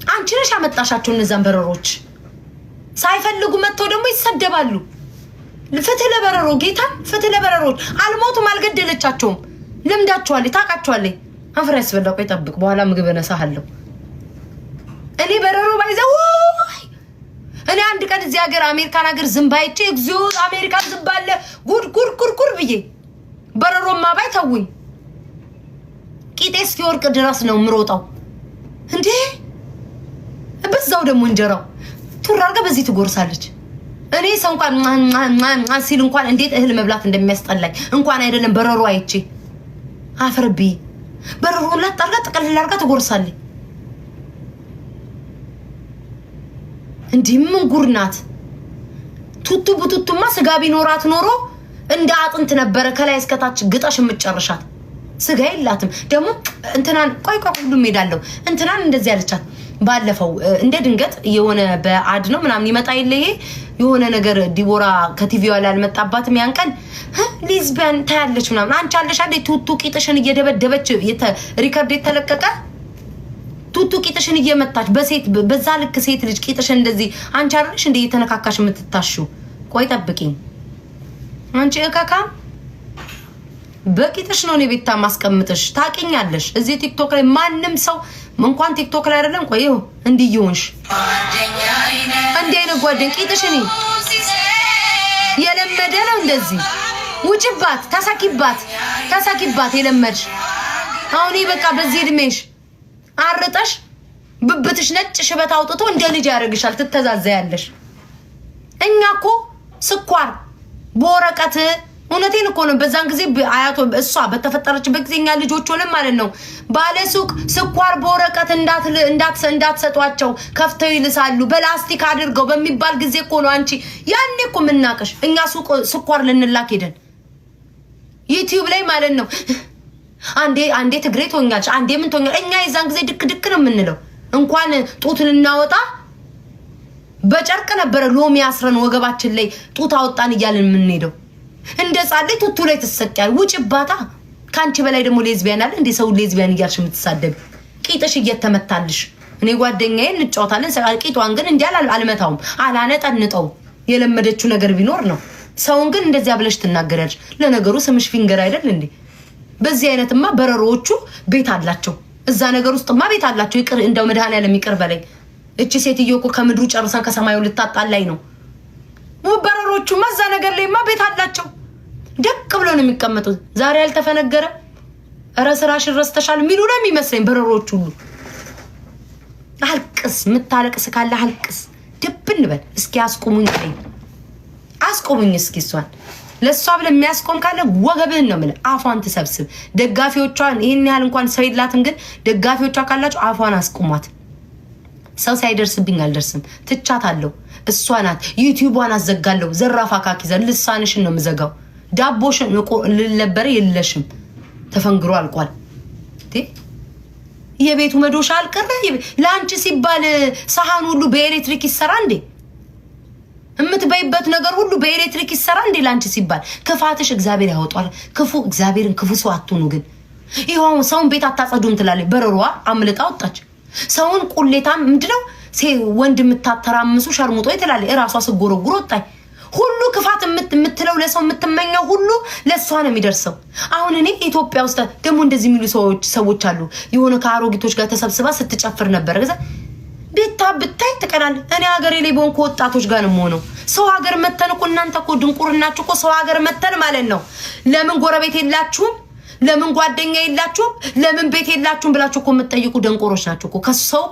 አንቺ ነሽ ያመጣሻቸው እነዛን በረሮች። ሳይፈልጉ መጥተው ደግሞ ይሰደባሉ። ፍትህ ለበረሮ ጌታ፣ ፍትህ ለበረሮች። አልሞቱም፣ አልገደለቻቸውም። ለምዳቸዋለች፣ ታውቃቸዋለች። አፈር ያስበላ። ቆይ ጠብቅ፣ በኋላ ምግብ እነሳሃለሁ። እኔ በረሮ ባይዘው እኔ አንድ ቀን እዚህ ሀገር አሜሪካን ሀገር ዝንብ አይቼ እግዚኦ አሜሪካን ዝንብ አለ ጉድ ጉድ ጉድ ጉድ ብዬ በረሮማ ባይ ተውኝ። ቂጤ እስኪወርቅ ድረስ ነው የምሮጠው። እንዴ በዛው ደግሞ እንጀራው ቱር አድርጋ በዚህ ትጎርሳለች። እኔ ሰው እንኳን ሲል እንኳን እንዴት እህል መብላት እንደሚያስጠላኝ እንኳን አይደለም በረሮ አይቼ አፈርቢ በረሮን ላጥ አድርጋ ጠቅልል አድርጋ ትጎርሳለች። እንዲህ ምን ጉር ናት? ቱቱ ቡቱቱማ ስጋ ቢኖራት ኖሮ እንደ አጥንት ነበረ ከላይ እስከታች ግጠሽ የምትጨርሻት። ስጋ የላትም ደግሞ። እንትናን ቆይ ቆይ ሁሉም ሄዳለሁ። እንትናን እንደዚህ ያለቻት ባለፈው እንደ ድንገት የሆነ በ ad ነው ምናምን ይመጣ የለ ይሄ የሆነ ነገር ዲቦራ ከቲቪዋ ላይ አልመጣባትም። ያን ቀን ሊዝቢያን ታያለች ምናምን አንቺ አለሽ አንዴ ቱቱ ቂጥሽን እየደበደበች record የተለቀቀ ቱቱ ቂጥሽን እየመታች በሴት በዛ ልክ ሴት ልጅ ቂጥሽን እንደዚህ አንቺ አይደለሽ እንደ እየተነካካሽ የምትታሹ። ቆይ ጠብቂኝ አንቺ እካካ በቂጥሽ ነው እኔ ቤታ ማስቀምጥሽ። ታውቂኛለሽ። እዚህ ቲክቶክ ላይ ማንም ሰው እንኳን ቲክቶክ ላይ አይደለም። ቆይ ይኸው እንዲህ እየሆንሽ እንዲህ አይነት ጓደኝ ቂጥሽ እኔ የለመደ ነው እንደዚህ። ውጭባት፣ ታሳኪባት፣ ታሳኪባት የለመድሽ አሁን በቃ በዚህ እድሜሽ አርጠሽ ብብትሽ ነጭ ሽበት አውጥቶ እንደ ልጅ ያደርግሻል። ትተዛዘያለሽ። እኛ እኮ ስኳር በወረቀት እውነቴን እኮ ነው። በዛን ጊዜ አያቶ እሷ በተፈጠረችበት ጊዜ እኛ ልጆች ሆነን ማለት ነው ባለሱቅ ስኳር በወረቀት እንዳትሰጧቸው ከፍተው ይልሳሉ በላስቲክ አድርገው በሚባል ጊዜ እኮ ነው አንቺ ያኔ እኮ የምናቅሽ። እኛ ሱቅ ስኳር ልንላክ ሄደን ዩቲዩብ ላይ ማለት ነው። አንዴ አንዴ ትግሬ ትሆኛለሽ፣ አንዴ ምን ትሆኛለሽ። እኛ የዛን ጊዜ ድክ ድክ ነው የምንለው። እንኳን ጡት ልናወጣ በጨርቅ ነበረ ሎሚ አስረን ወገባችን ላይ ጡት አወጣን እያልን የምንሄደው። እንደ ጻለ ቱቱ ላይ ትሰቂያል። ውጭ ባታ። ከአንቺ በላይ ደግሞ ሌዝቢያን አለ እንዴ? ሰው ሌዝቢያን እያልሽ የምትሳደብ ቂጥሽ እየተመታልሽ። እኔ ጓደኛዬ እንጫወታለን። ቂጧን ግን እንዲህ አልመታውም፣ አላነጠንጠው። የለመደችው ነገር ቢኖር ነው። ሰውን ግን እንደዚያ ብለሽ ትናገሪያለሽ። ለነገሩ ስምሽ ፊንገር አይደል እንዴ? በዚህ አይነትማ በረሮዎቹ ቤት አላቸው። እዛ ነገር ውስጥማ ቤት አላቸው። ይቅር እንደው መድኃኒዓለም ይቅር በለኝ። እቺ ሴትዮ እኮ ከምድሩ ጨርሰን ከሰማዩ ልታጣላይ ነው። በረሮቹማ እዛ ነገር ላይማ ቤት አላቸው። ደቅ ብሎ ነው የሚቀመጡት። ዛሬ ያልተፈነገረ እረ ስራሽን ረስተሻል የሚሉ ነው የሚመስለኝ በረሮች ሁሉ። አልቅስ፣ የምታለቅስ ካለ አልቅስ፣ ድብን በል እስኪ። አስቁሙኝ፣ አስቁሙኝ እስኪ እሷን ለእሷ ብለህ የሚያስቆም ካለ ወገብህን ነው የምልህ። አፏን ትሰብስብ። ደጋፊዎቿን ይህን ያህል እንኳን ሰው የላትም፣ ግን ደጋፊዎቿ ካላቸው አፏን አስቁሟት። ሰው ሳይደርስብኝ አልደርስም። ትቻታለሁ። እሷ ናት። ዩቲዩቧን አዘጋለሁ። ዘራፍ አካኪ ዘር ልሳንሽን ነው የምዘጋው። ዳቦሽን ልነበረ የለሽም። ተፈንግሮ አልቋል። የቤቱ መዶሻ አልቀረ። ለአንቺ ሲባል ሰሃን ሁሉ በኤሌክትሪክ ይሰራ እንዴ? የምትበይበት ነገር ሁሉ በኤሌክትሪክ ይሰራ እንዴ? ለአንቺ ሲባል ክፋትሽ እግዚአብሔር ያወጧል። ክፉ እግዚአብሔርን ክፉ ሰው አትሁኑ። ግን ይኸው ሰውን ቤት አታጸዱም ትላለች። በረሯ አምልጣ ወጣች። ሰውን ቁሌታም ምንድነው ወንድ የምታተራምሱ ሸርሙጦ ትላለች። እራሷ ስጎረጉር ወጣች። ሁሉ ክፋት የምትለው ለሰው የምትመኘው ሁሉ ለእሷ ነው የሚደርሰው። አሁን እኔ ኢትዮጵያ ውስጥ ደግሞ እንደዚህ የሚሉ ሰዎች አሉ። የሆነ ከአሮጊቶች ጋር ተሰብስባ ስትጨፍር ነበረ። ከዛ ቤታ ብታይ ትቀናል። እኔ ሀገሬ ላይ በሆንኩ ወጣቶች ጋር ነው የምሆነው። ሰው ሀገር መተን እኮ እናንተ እኮ ድንቁርናችሁ እኮ ሰው ሀገር መተን ማለት ነው። ለምን ጎረቤት የላችሁም? ለምን ጓደኛ የላችሁም? ለምን ቤት የላችሁም ብላችሁ እኮ የምትጠይቁ ደንቆሮች ናቸው እኮ ከሰው